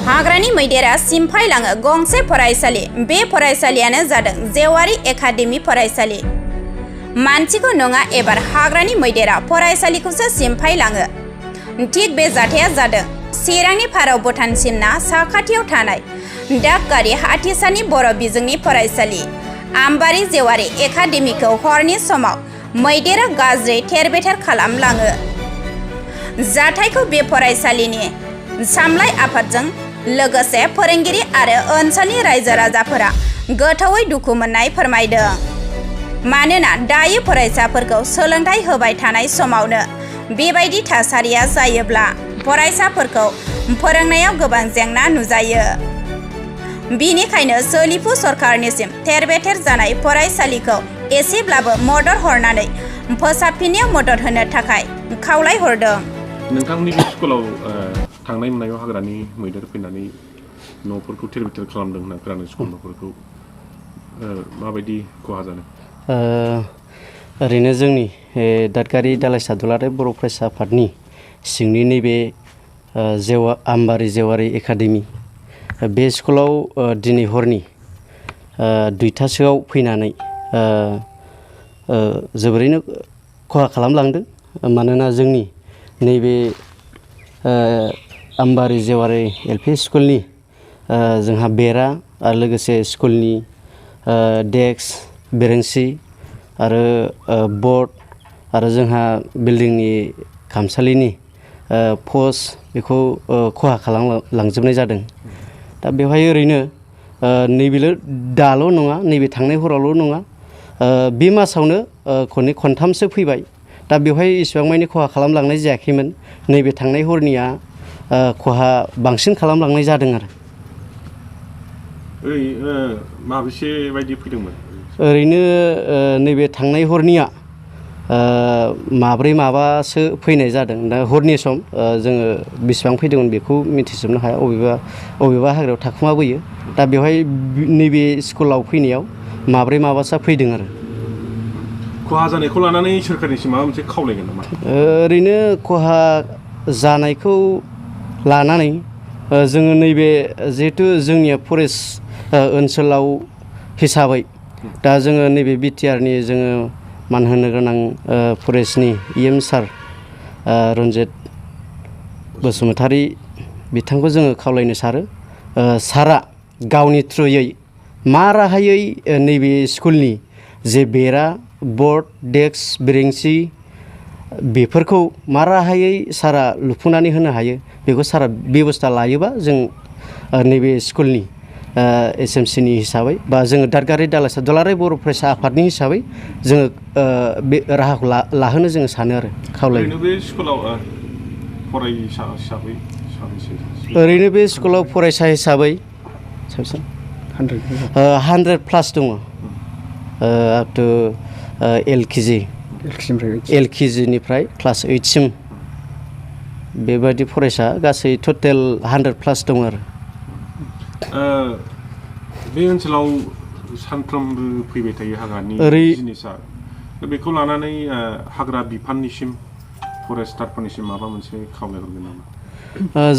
हाग्रानि मैदेरा सिमफायलाङो गंसे फरायसालि। बे फरायसालियानो जादों जेवारि एकाडेमि फरायसालि। मानसिखौ नङा एबार हाग्रानि मैदेरा फरायसालिखौसो सिमफायलाङो। थिग बे जाथाया जादों चिरांनि फारौ भुटानसिमना साखाथियाव थानाय दागगारि हाथिसारनि बर' बिजोंनि फरायसालि आम्बारि जेवारि एकाडेमिखौ हरनि समाव मैदेरा गाज्रि थेर-बेथेर खालामलाङो। जाथायखौ बे फरायसालिनि सामलाय आफादजों लोगोसे फोरोंगिरि आरो ओनसोलनि रायजो राजाफोरा गोथौयै दुखु मोननाय फोरमायदों। मानोना दायो फरायसाफोरखौ सोलोंथाइ होबाय थानाय समावनो बेबायदि थासारिया जायोब्ला फरायसाफोरखौ फोरोंनायाव गोबां जेंना नुजायो। बिनिखायनो सोलिफु सरकारनिसिम थेर-बेथेर जानाय फरायसालिखौ एसेब्लाबो मदद हरनानै फोसाबफिननायाव मदद होनो थाखाय खावलायहरदों। नोंथांमोननि बे स्कुलाव थांनाय मोनायाव हाग्रानि मैदेर फैनानै न'फोरखौ थेर-बेथेर खालामदों होनना खोनादों। स्कुल न'फोरखौ माबायदि खहा जादों? ओरैनो जोंनि दादगारि दालाइसा दुलाराय बर' फरायसा आफादनि सिंनि नैबे आम्बारि जेवारि एकाडेमि बे स्कुलाव दिनै हरनि 2टासोआव फैनानै जोबोरैनो खहा खालामलांदों। मानोना जोंनि नैबे आम्बारि जेवारि एलपि स्कुलनि जोंहा बेरा आरो लोगोसे स्कुलनि डेस्क बेरेंसि आरो बर्ड आरो जोंहा बिल्डिंनि खामसालिनि पस्ट बेखौ खहा खालामलांजोबनाय जादों। दा बेवहाय ओरैनो नैबेल' दाल' नङा, नैबे थांनाय हरावल' नङा, बे मासावनो खनथामसो फैबाय। दा बेवहाय इसिबां मानि खहा खालामलांनाय जायाखैमोन। नैबे थांनाय हरनिया खहा बांसिन खालामलांनाय जादों आरो। माबेसे बायदि फैदोंमोन? ओरैनो नैबे थांनाय हरनिया माब्रै माबासो फैनाय जादों। दा हरनि सम जोङो बेसेबां फैदोंमोन बेखौ मिथिजोबनो हाया। अबेबा हाग्रायाव थाखुमाबोयो। दा बेवहाय नैबे स्कुलाव फैनायाव माब्रै माबासो फैदों आरो। खहा जानायखौ लानानै सोरखारनिसिम माबा मोनसे खावलायगोन नामा? ओरैनो खहा जानायखौ लानानै जोङो नैबे जिहेथु जोंनिया फरेस्ट ओनसोलाव हिसाबै दा जोङो नैबे बिटिआरनि जोङो मान होनो गोनां फरेस्टनि EM सार रन्जित बसुमतारी बिथांखौ जोङो खावलायनो सारो। सारा गावनि थ्रुयै मा राहायै नैबे स्कुलनि जे बेरा बर्ड डेस्क बेरेंसि बेफोरखौ मा राहायै सारा लुफुंनानै होनो हायो बेखौ सारा बेबस्था लायोबा जों नैबे स्कुलनि SMCनि हिसाबै बा जोङो दादगारि दालाइसा दुलाराय बर' फरायसा आफादनि हिसाबै जोङो बे राहाखौ लाहोनो जोङो सानो आरो खावलायो। ओरैनो बे स्कुलाव फरायसा हिसाबै साबेसे? ओरैनो बे स्कुलाव फरायसा हिसाबै 100+ दङ। आप टु LKG निफ्राय क्लास 8सिम बेबायदि फरायसा गासै टटेल 100+ दङ आरो। बे ओनसोलाव सानफ्रोमबो फैबाय थायो हाग्रानि जिनिसा। बेखौ लानानै हाग्रा बिफाननिसिम फरेस्टारफोरनिसिम माबा मोनसे खावलायहरगोन नामा?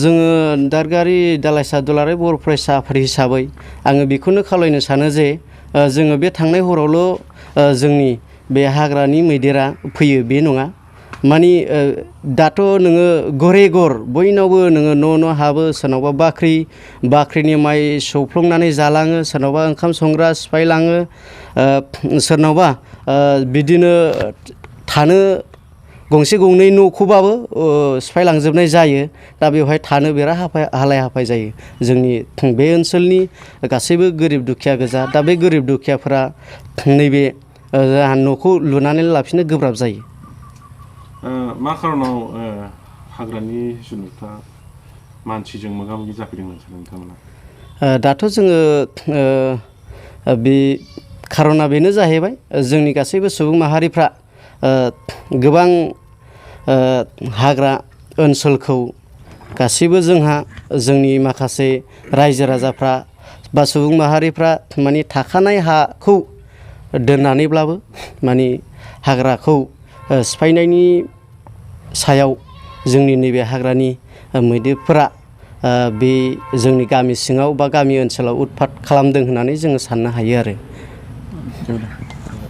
जोङो दादगारि दालाइसा दुलाराय बर' फरायसा आफाद हिसाबै आङो बेखौनो खावलायनो सानो जे जोङो बे थांनाय हरावल' जोंनि बे हाग्रानि मैदेरा फैयो बे नङा। मानि दाथ' नोङो घरे घर बयनावबो नोङो न' हाबो। सोरनावबा बाख्रिनि माइ सौफ्लंनानै जालाङो, सोरनावबा ओंखाम संग्रा सिफायलाङो, सोरनावबा बिदिनो थानो गंसे गंनै न'खौबाबो सिफायलांजोबनाय जायो। दा बेवहाय थानो बिराद हालाय हाफाय जायो। जोंनि बे ओनसोलनि गासैबो गोरिब दुखिया गोजा। दा बे गोरिब दुखियाफोरा नैबे न'खौ लुनानै लाफिननो गोब्राब जायो। मा खारनाव हाग्रानि जुनारफ्रा मानसिजों मोगा-मोगि जाफैदों नोंथांमोना? दाथ' जोङो बे खारना बेनो जाहैबाय जोंनि गासैबो सुबुं माहारिफ्रा गोबां हाग्रा ओनसोलखौ गासैबो जोंनि माखासे रायजो राजाफ्रा बा सुबुं माहारिफ्रा माने थाखानाय हाखौ दोननानैब्लाबो माने हाग्राखौ सिफायनायनि सायाव जोंनि नैबे हाग्रानि मैदेरफोरा बे जोंनि गामि सिङाव बा गामि ओनसोलाव उतपात खालामदों होननानै जोङो साननो हायो आरो।